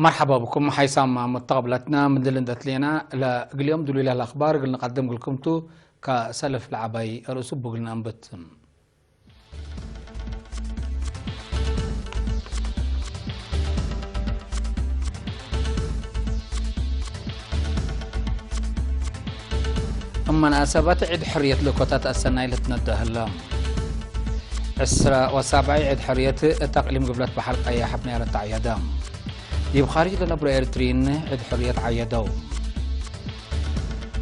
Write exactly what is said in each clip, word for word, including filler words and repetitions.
መርሐባ ብኩም ሓይሳም ሙተቀብለትና፣ ምድል እንዴ ትሌና ለእግል ዮም ድሉይ ለህለ አኽባር እግል ንቀድም እግልኩም ቱ። ከሰልፍ ለዐባይ ርእሱ እቡ እግል ነአንብት። እብ መናሰበት ዒድ ሕርየት ልኮታት አሰናይ ልትነደእ ህለ። ዕስራ ወሳብዐይ ዒድ ሕርየት እት አቅሊም ግብለት በሐር ቀያሕ እብ ናይረ ተዐየደ። ዲብ ካርጅ ለነብሮ ኤርትሪን ዒድ ሕርየት ዐየደው።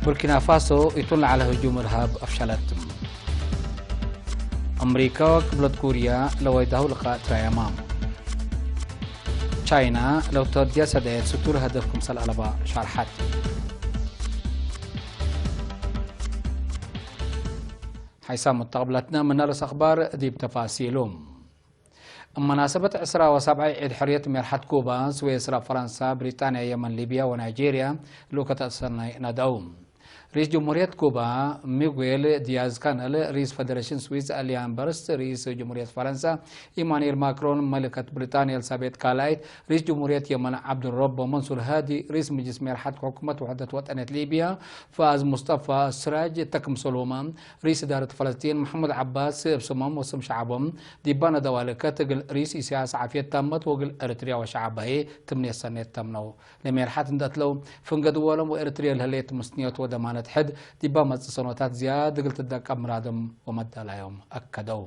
ቡርኪና ፋሶ ኢቱን ለዐለ ህጁም እርሃብ አፍሸለት። አምሪከ ወቅብለት ኩርያ ለወይዳሁ ልቃእ ትራየማ። ቻይና ለውተወድየ ሰደየት ስቱር ሀደፍ ክምሰል አለባ ሻርሐት። ሓይሳም ሙተቀብለትነ፣ ምነ ርእስ አኽባር ዲብ ተፋሲሉ። እብ መናሰበት ዕስራ ወሳብዐይ ዒድ ሕርየት ሜርሐት ኩባ፣ ስዊስ፣ ፈረንሳ፣ ብሪጣንያ፣ የመን፣ ሊብያ ወናይጄርያ ልኡከት አሰናይ ነድአው። ርኢስ ጅምሁርየት ኩባ ሚጉዌል ዲያዝ ካነል፣ ርኢስ ፈደሬሽን ስዊዝ አሊያን በርስት፣ ርኢስ ጅምሁርየት ፈረንሳ ኢማኑኤል ማክሮን፣ መሊከት ብሪጣንያ ኤልሳቤጥ ካልኣይት፣ ርኢስ ጅምሁርየት የመን ዐብዱረቦ መንሱር ሃዲ፣ ርኢስ ምጅልስ ሜርሐት ሕኩመት ውሕደት ወጠንየት ሊብያ ፋዝ ሙስጠፋ ስራጅ እተ ክምሰልሁመ፣ ርኢስ እዳረት ፈለስጢን መሐሙድ ዐባስ እብ ስሞም ወስም ሸዐቦም ዲባ ነደዋ ልእከት እግል ርኢስ ኢሰያስ ዓፍየት ታመት ወእግል ኤረትርያ ወሸዐባ ህዬ ትምኔት ሰኔት ተምነው። ለሜርሐት እንዴ አትለው፣ ፍንገ ድወሎም ወኤረትርየ ለህሌት ምስንዮት ወደማነት ሕድ ዲባ መጽእ ሰኖታት ዝያድ እግል ትደቀብ ምራዶም ወመዳላዮም አከደው።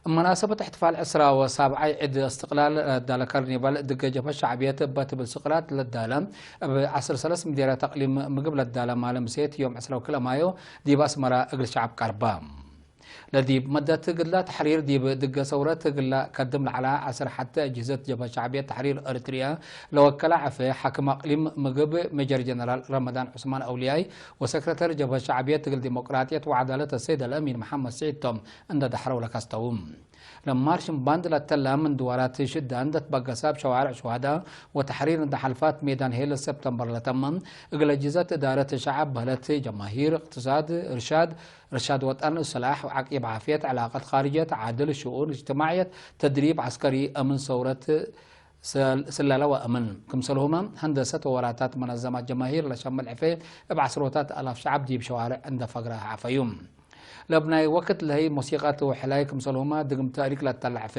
እብ መናሰበት እሕትፋል ዕስራ ወሳብዓይ ዒድ እስትቅላል ለዳለ ካርኒቫል ድገ ጀብሀት ሸዕብየት እበ ትብል ስቅላት ለዳለ እብ ዐስር ሰለስ ምዴርያት አቅሊም ምግብ ለዳለ ማለ ምሴት ዮም ዕስራ ወክልኤ ማዮ ዲብ አስመራ እግል ሸዐብ ቀርበ። ለዲብ መደት ግድለ ተሕሪር ዲብ ድገ ሰውረት እግለ ከድም ለዐለ ዐስር ሐቴ አጅህዘት ጀብሀት ሸዕብየት ተሕሪር ኤረትርየ ለወከለ ዐፌ ሓክም አቅሊም ምግብ ሜጀር ጀነራል ረመዳን ዑስማን አውልያይ ወሰክረተሪ ጀብሀት ሸዕብየት እግል ዲሞቅራጥየት ወዐዳለት አሰይድ አልአሚን መሐመድ ስዒድ ቶም እንደ ደሐረው ለከስተው። ለማርሽን ባንድ ለተለ ምን ድዋራት ሽዳ እንደ ትበገሰ እብ ሸዋርዕ ሹሃዳ ወተሕሪር እንደ ሐልፋት ሜዳን ሄል ሰብተምበር ለተመ እግለ ጅዘት እዳረት ሸዐብ በህለት ጀማሂር፣ እቅትሳድ፣ እርሻድ፣ እርሻድ ወጠን፣ ስላሕ፣ ዓቂብ ዓፍየት፣ ዕላቀት ካርጅየት፣ ዓድል፣ ሽኡን እጅትማዕየት፣ ተድሪብ ዐስከሪ፣ አምን ሰውረት፣ ስል-፣ ስለለ ወአምን። ክምሰልሁመ፣ ሀንደሰት ወወራታት መነዘማት ጀማሂር ለሸምል ዕፌ እብ ዐስሮታት አላፍ ሸዐብ ዲብ ሸዋርዕ እንደ ፈግረ ዐፈዩ። ለእብ ናይ ወክድ ለህይ ሞሲቀት ወሕላይ ክምሰልሁመ ድግም ተእሪክ ለተለ ዕፌ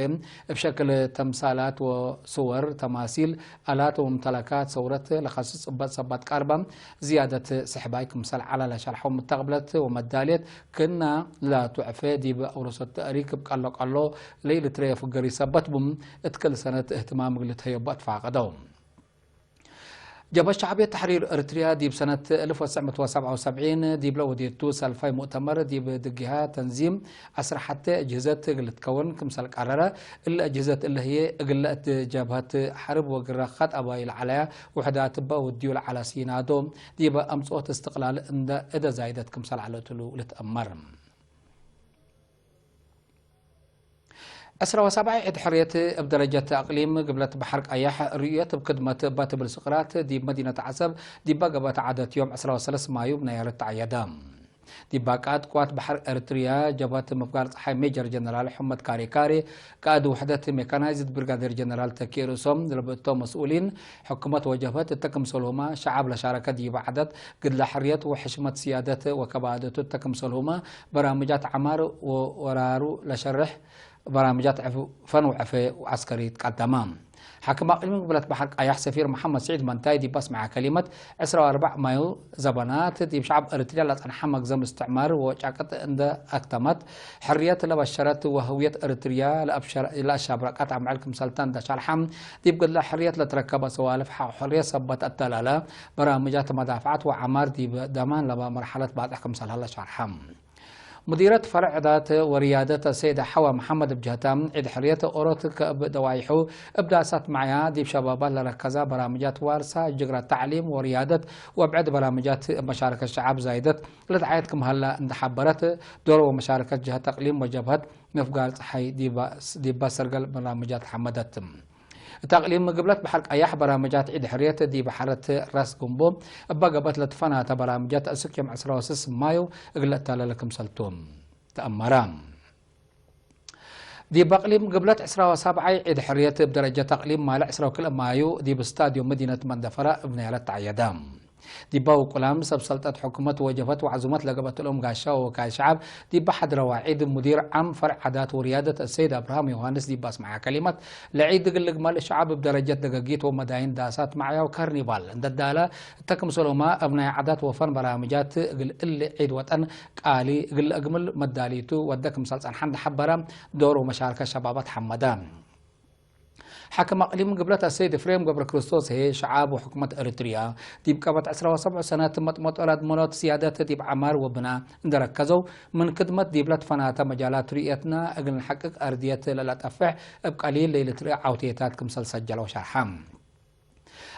እብ ሸክል ተምሳላት ወስወር፣ ተማሲል፣ አላት ወሙምተለካት ሰውረት ለከስስ ጽበጥ ሰበት ቃርበ ዝያደት ስሕባይ ክምሰል ዐለ ለሸርሐው ምተቅብለት ወመዳልየት ክእነ ላቱ ዕፌ ዲብ አውረሰት ተእሪክ እብ ቀሎ ቀሎ ለኢልትረየ ፍገር ኢሰበት ቡ፣ እት ክል ሰነት እህትማም እግል ልትሀየቡ አትፋቀደው። ጀብሀት ሸዕብየት ተሕሪር ኤረትርያ ዲብ ሰነት አልፍ ወትስዕ ምእት ወሰብዓ ወሰብዒን ዲብለ ወዴቱ ሰልፋይ ሙእተመር ዲብ ድጊሃ ተንዚም ዐስር ሐቴ አጅህዘት እግል ልትከወን ክምሰል ቀረረ። እሊ አጅህዘት እሊ ህዬ እግለ እት ጀብሀት ሐርብ ወግረ ከጥ አባይ ለዐለያ ውሕዳት እበ ወድዩ ለዐለ ሲናዶ ዲበ አምጽኦት እስትቅላል እንደ እደ ዛይደት ክምሰል ዐለት እሉ ልትአመር። ዕስራ ወሰብዓይ ዒድ ሕርየት እብ ደረጀት አቅሊም ግብለት በሐር ቀያሕ ርእየት እብ ክድመት እበ ትብል ስቅራት ዲብ መዲነት ዐሰብ ዲባ ገብአት ዓደት ዮም ዕስራ ወሰለስ ማዩ ብናያረት ተዐየደ። ዲባ ቃድ ቅዋት በሐር ኤረትርያ ጀብሀት ምፍጋር ጸሓይ ሜጀር ጀነራል ሑመድ ካሬ ካሬ፣ ቃድ ውሕደት ሜካናይዝድ ብርጋዴር ጀነራል ተኪ ርእሶም ለብእቶም መስኡሊን ሕኩመት ወጀብሀት እተ ክምሰልሁመ ሸዐብ ለሻረከ ዲበ ዓደት ግድለ ሕርየት ወሕሽመት ስያደት ወከባደቱ እተ ክምሰልሁመ በራምጃት ዐማር ወወራሩ ለሸርሕ በራምጃት ዕፍ-፣ ፈን ወዕፌ ወዐስከሪ ትቀደመ። ሓክም አቅሊም ግብለት በሐር ቀያሕ ሰፊር መሐመድ ስዒድ መንታይ ዲብ አስመዐ ከሊመት፣ ዕስራ ወአርበዕ ማዩ ዘበናት ዲብ ሸዐብ ኤረትርያ ለጸንሐ መግዘም እስትዕማር ወጫቅጥ እንደ አክተመት፣ ሕርየት ለበሸረት ወህውየት ኤረትርያ ለአብሸረ-፣ ለአሻብረቀት አምዕል ክምሰልተ እንደ ሸርሐ፣ ዲብ ግድለ ሕርየት ለትረከበ ሰዋልፍ ሐቅ ሕርየት ሰበት አተላለ በራምጃት መዳፍዐት ወዐማር ዲብ ደማን ለበ መርሐለት ባጽሕ ክምሰል ሀለ ሸርሐ። ሙዲረት ፈርዕ ዕዳት ወርያደት ሰይድ ሐዋ መሐመድ እብ ጀህታ፣ ዒድ ሕርየት ኦሮት ከእብ ደዋይሑ እብ ዳሳት መዕያ ዲብ ሸባባት ለረከዛ በራምጃት ዋርሳ፣ ጅግረ ተዕሊም ወርያደት ወብዕድ በራምጃት እብ መሻረከት ሸዐብ ዛይደት ለደዓየት ክም ሀላ እንደ ሐበረት፣ ዶር ወመሻረከት ጀህት አቅሊም ወጀብሀት ምፍጋር ጸሓይ ዲባ፣ ዲባ ሰርገል በራምጃት ሐመደት። እት አቅሊም ግብለት በሐር ቀያሕ በራምጃት ዒድ ሕርየት ዲብ ሐረት ራስ ግንቦ እበ ገብአት ለትፈናተ በራምጃት እስክ ዮም ዕስራ ወሰለስ ማዩ እግል ለአታለለ ክምሰልቱ ተአመረ። ዲብ አቅሊም ግብለት ዕስራ ወሰብዓይ ዒድ ሕርየት እብ ደረጀት አቅሊም ማልዕ ዕስራ ወክልኤ ማዩ ዲብ ስታድዮም መዲነት መንደፈራ እብ ናይለት ተዐየደ። ዲባ ውቁላም ሰብ ሰልጠት ሕኩመት ወጀፈት ወዕዙመት ለገብአት እሎም ጋሻ ወወካይል ሸዐብ ዲባ ሐድረዋ ዒድ ሙዲር ዓም ፈርዕ ዓዳት ወርያደት አሰይድ አብርሃም ዮሐንስ ዲባ አስመዐ ከሊመት፣ ለዒድ እግል ልግመል ሸዐብ እብ ደረጀት ደገጊት ወመዳይን ዳሳት መዕያ ወካርኒቫል እንደ ዳለ እተ ክምሰሎማ እብ ናይ ዓዳት ወፈን በራምጃት እግል እሊ ዒድ ወጠን ቃሊ እግል ለአግምል መዳሊቱ ወደ ክምሰል ጸንሐ እንደ ሐበረ ዶር ወመሻርከት ሸባባት ሐመደ። ሓክም አቅሊም ግብለት አሰይድ ኤፍሬም ገብረክርስቶስ ህዬ፣ ሸዓብ ወሕኩመት ኤሪትርያ ዲብ ቀበት ዕስራ ወሰብዕ ሰነት መጥመጦ ለአድመኖት ዝያደት ዲብ ዐማር ወብና እንደ ረከዘው፣ ምን ክድመት ዲብ ለትፈናተ መጃላት ርእየትና እግል ነሐቅቅ አርድየት ለለጠፍሕ እብ ቀሊል ለኢልትርኤ ዐውቴታት ክምሰል ሰጀለው ሸርሐ።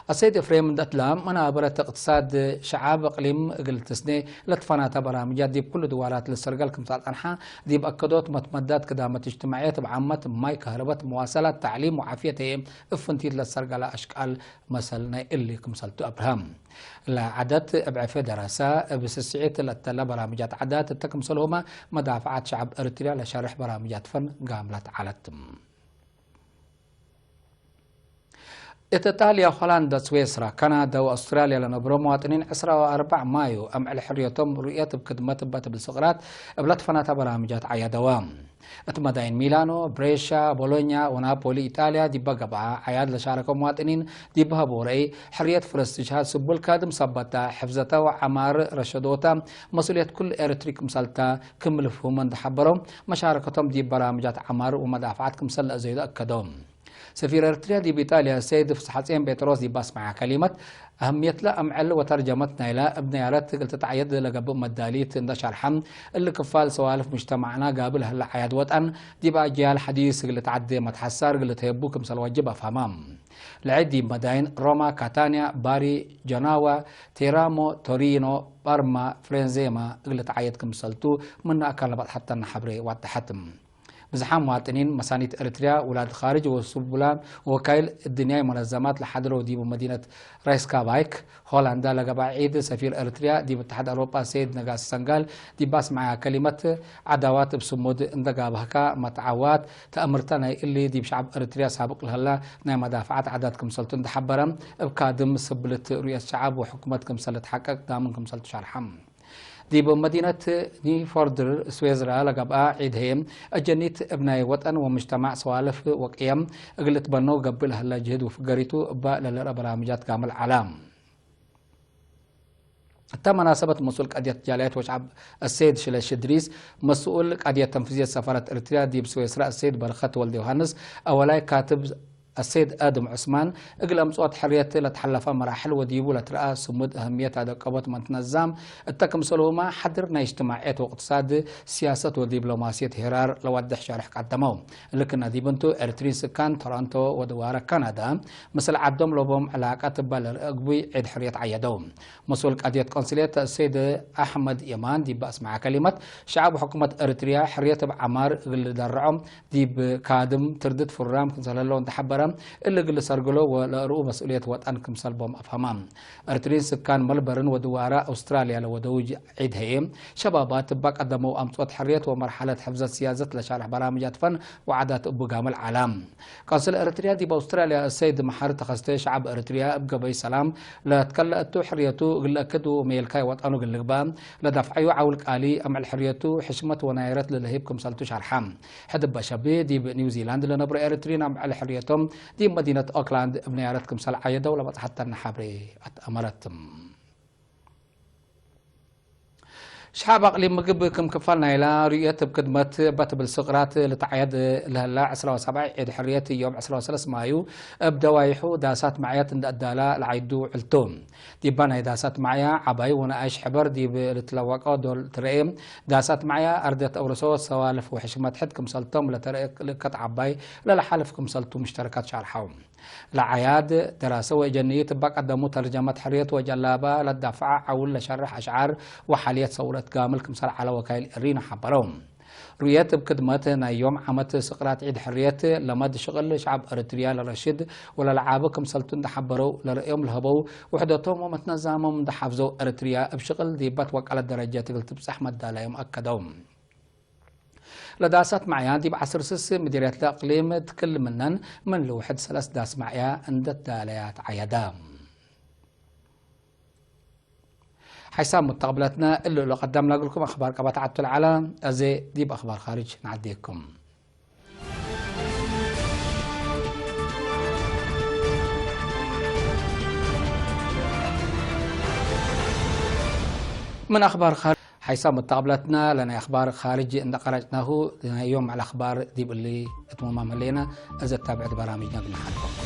አሰይድ ኤፍሬም እንደ እትላም፣ መናበረት እቅትሳድ ሸዓብ እቅሊም እግል ትስኔ ለትፈናተ በራምጃት ዲብ ኩሉ ድዋላት ልሰርገል ክምሰል ጸንሐ፣ ዲብ አከዶት መትመዳት ክዳመት እጅትማዕየት እብ ዓመት፣ ማይ፣ ከህረበት፣ መዋሰላት፣ ተዕሊም ወዓፍየት ህዬ እብ ፍንቲት ለሰርገለ አሽቃል መሰል ናይ እሊ ክምሰልቱ አብርሀ። ለዐደት እብ ዕፌ ደረሰ፣ እብ ስስዒት ለተለ በራምጃት ዐዳት እተ ክምሰልሁመ መዳፍዓት ሸዐብ ኤሪትርያ ለሸርሕ በራምጃት ፈን ጋምለት ዐለት። እት ኢጣልያ፣ ሆላንድ፣ ስዌስራ፣ ካናዳ ወአውስትራልያ ለነብሮ መዋጥኒን ዕስራ ወአርበዕ ማዩ አምዕል ሕርየቶም ሩእየት እብ ክድመት እበ ትብል ስቅራት እብ ለትፈናተ በራምጃት ዐየደወ። እት መዳይን ሚላኖ፣ ብሬሻ፣ ቦሎኛ ወናፖሊ ኢጣልያ ዲበ ገብአ ዐያድ ለሻረከው መዋጥኒን ዲብ ሀበው ረአይ፣ ሕርየት ፍረስትሻት ስቡል ካድም ሰበተ፣ ሕፍዘተ ወዐማር ረሸዶተ፣ መስኡልየት ኩሉ ኤሪትሪ ክምሰልተ ክም ልፍሁም እንደ ሐበረው፣ መሻረከቶም ዲብ በራምጃት ዐማር ወመዳፍዓት ክምሰል ለአዘይዶ አከደው። ሰፊር ኤሪትርያ ዲብ ኢጣልያ ሰይድ ፍስሐጼን ጴጥሮስ ዲብ አስመዐ ከሊመት፣ አህምየትለ አምዕል ወተርጀመት ናይለ እብ ነያረት እግል ትትዐየድ ለገብእ መዳሊት እንደ ሸርሐ፣ እሊ ክፋል ሰዋልፍ ሙጅተማዕና ጋብል ሀለ ዐያድ ወጠን፣ ዲብ አጅያል ሐዲስ እግል ልትዐዴ መትሐሳር እግል ልትሀየቡ ክምሰል ወጅብ አፍሀመ። ለዐድ ዲብ መዳይን ሮማ፣ ካታንያ፣ ባሪ፣ ጀናዋ፣ ቴራሞ፣ ቶሪኖ፣ ፓርማ፣ ፍሬንዜማ እግል ልትዐየድ ክምሰልቱ ምነ አካል ለበጽሐተነ ሐብሬ ዋደሐት። ብዝሓም መዋጥኒን መሳኒት ኤሪትርያ፣ ውላድ ካርጅ ወስቡላን ወወካይል እድንያይ መነዘማት ለሐድረው ዲቡ መዲነት ራይስካባይክ፣ ሆላንዳ ለገብአ ዒድ፣ ሰፊር ኤሪትርያ ዲብ እትሓድ አውሮጳ ሰይድ ነጋሲ ሰንጋል ዲብ አስመዐያ ከሊመት፣ ዐዳዋት እብ ስሙድ እንደ ጋብህካ፣ መትዓዋት ተአምርተ ናይ እሊ ዲብ ሸዐብ ኤሪትርያ ሳብቅ ለሀላ ናይ መዳፍዓት ዐዳት ክምሰልቱ እንደ ሐበረ፣ እብ ካድም ስብልት ሩእየት ሸዐብ ወሕኩመት ክምሰል ልትሐቀቅ ዳምን ክምሰልቱ ሸርሐ። ዲብ መዲነት ኒፎርድር ስዌዝራ ለገብአ ዒድ ህዬ፣ አጀኒት እብ ናይ ወጠን ወምጅተማዕ ሰዋልፍ ወቅየም እግል ልትበነው ገብእ ለሀለ ጅህድ ወፍገሪቱ እበ ለልርአ በራምጃት ጋምል ዐለ። እተ መናሰበት መስኡል ቀድየት ጃልያት ወሸዐብ አሰይድ ሽለሺ እድሪስ፣ መስኡል ቀድየት ተንፊዝየት ሰፋረት ኤሪትርያ ዲብ ስዌስራ አሰይድ በረኸት ወልደዮሃንስ፣ አወላይ ካትብ አሰይድ አድም ዑስማን፣ እግል አምጽኦት ሕርየት ለተሐለፈ መራሕል ወዲቡ ለትረአ ስሙድ አህምየት አደቀቦት መትነዛም እተ ክምሰልሁመ፣ ሐድር ናይ እጅትማዕየት ወእቅትሳድ፣ ሲያሰት ወዲብሎማስየት ሄራር ለዋድሕ ሸርሕ ቀደመው። እሊ ክእነ ዲብ እንቱ፣ ኤሪትሪን ስካን ቶሮንቶ ወድዋረ ካናዳ፣ ምስል ዐዶም ለቦም ዕላቀት እበ ለርአ ግቡይ ዒድ ሕርየት ዐየደው። መስኡል ቀድየት ቆንስልየት ሰይድ አሕመድ የማን ዲብ አስመዐ ከሊመት፣ ሸዐብ ወሕኩመት ኤሪትርያ ሕርየት እብ ዐማር እግል ልደርዖ፣ ዲብ ካድም ትርድት ፍራም ክምሰል ህለው እንደ ሐበረ፣ እሊ እግል ልሰርግሎ ወለእርኡ መስኡልየት ወጠን ክምሰል ቦም አፍሀመ። ኤሪትሪን ስካን መልበርን ወድዋረ አውስትራልያ ለወደው ዒድ ህዬ፣ ሸባባት እበ ቀደመው አምጽኦት ሕርየት ወመርሐለት ሕፍዘት ሲያሰት ለሻርሕ በራምጃት ፈን ወዓዳት እቡ ጋምል ዐለ። ቆንስል ኤሪትርያ ዲብ አውስትራልያ ሰይድ መሐር ተኸስተ፣ ሸዐብ ኤሪትርያ እብ ገበይ ሰላም ለትከለአቱ ሕርየቱ እግል ለአክድ ወሜልካይ ወጠኑ እግል ልግበእ ለደፍዐዩ ዐውል ቃሊ፣ አምዕል ሕርየቱ ሕሽመት ወናይረት ለልህይብ ክምሰልቱ ሸርሐ። ሕድ እበ ሸቢ ዲብ ኒውዚላንድ ለነብሮ ኤሪትሪን አምዕል ሕርየቶም ዲብ መዲነት ኦክላንድ እብ ናይረት ክምሰል ዐየደው ለበጽሐተነ ሐብሬ አትአመረት። ሸዐብ አቅሊም ምግብ ክም ክፋል ናይላ ርኡየት እብ ክድመት እበ ትብል ስቅራት ልትዐየድ ለህላ ዕስራ ወሰብዓይ ዒድ ሕርየት ዮም ዕስራ ወሰለስ ማዩ እብ ደዋይሑ ዳሳት መዕያት እንደ አዳላ ለዓይዱ ውዕል ቱ። ዲባ ናይ ዳሳት መዕያ ዐባይ ወነኣይሽ ሕበር ዲብ ልትለወቀ ዶል ትረኤ። ዳሳት መዕያ አርደት አውርሶ ሰዋልፍ ወሕሽመት ሕድ ክምሰልቶም ለተረኤ ልእከት ዐባይ ለለሓልፍ ክምሰልቱ ሙሽተረካት ሸርሐው። ለዐያድ ደራሰ ወእጀንይት እበ ቀደሙ ተርጀመት ሕርየት ወጀላበ ለዳፍዐ ዐውል ለሸርሕ አሽዓር ወሓልየት ሰውረት ጋምል ክምሰል ዐለ ወካይል ኤሪና ሐበረው። ሩእየት እብ ክድመት ናይ ዮም ዓመት ስቅራት ዒድ ሕርየት ለመድ ሽቅል ሸዐብ ኤሪትርያ ለረሽድ ወለለዓብ ክምሰልቱ እንደ ሐበረው፣ ለረአዮም ለሀበው፣ ውሕደቶም ወመትነዛሞም እንደ ሐፍዘው ኤሪትርያ እብ ሽቅል ዲበት ወቀለት ደረጀት እግል ትብጸሕ መዳላዮም አከደው። ለዳሳት መዕያ ዲብ ዐስር ስስ ምዲርየት ለእቅሊም ትክል ምነን ምን ልውሕድ ሰለስ ዳስ መዕያ እንደ ትዳለያ ተዐየደ። ሓይሳም ሙተቅብለትነ እሉ ለቀደም ለእግልኩም አኽባር ቀበት ዐቱ ለዐለ፣ አዜ ዲብ አኽባር ካርጅ ነዐዴኩም። ምን አኽባር ካርጅ ሓይሳም ሙተቅብለትነ ለናይ አኽባር ካርጅ እንደ ቀረጭናሁ፣ ናይ ዮም ዐለ አኽባር ዲብ እሊ እትመማም ህሌነ፣ እዘ ታብዕት በራምጅነ ብንሓልፈኩም።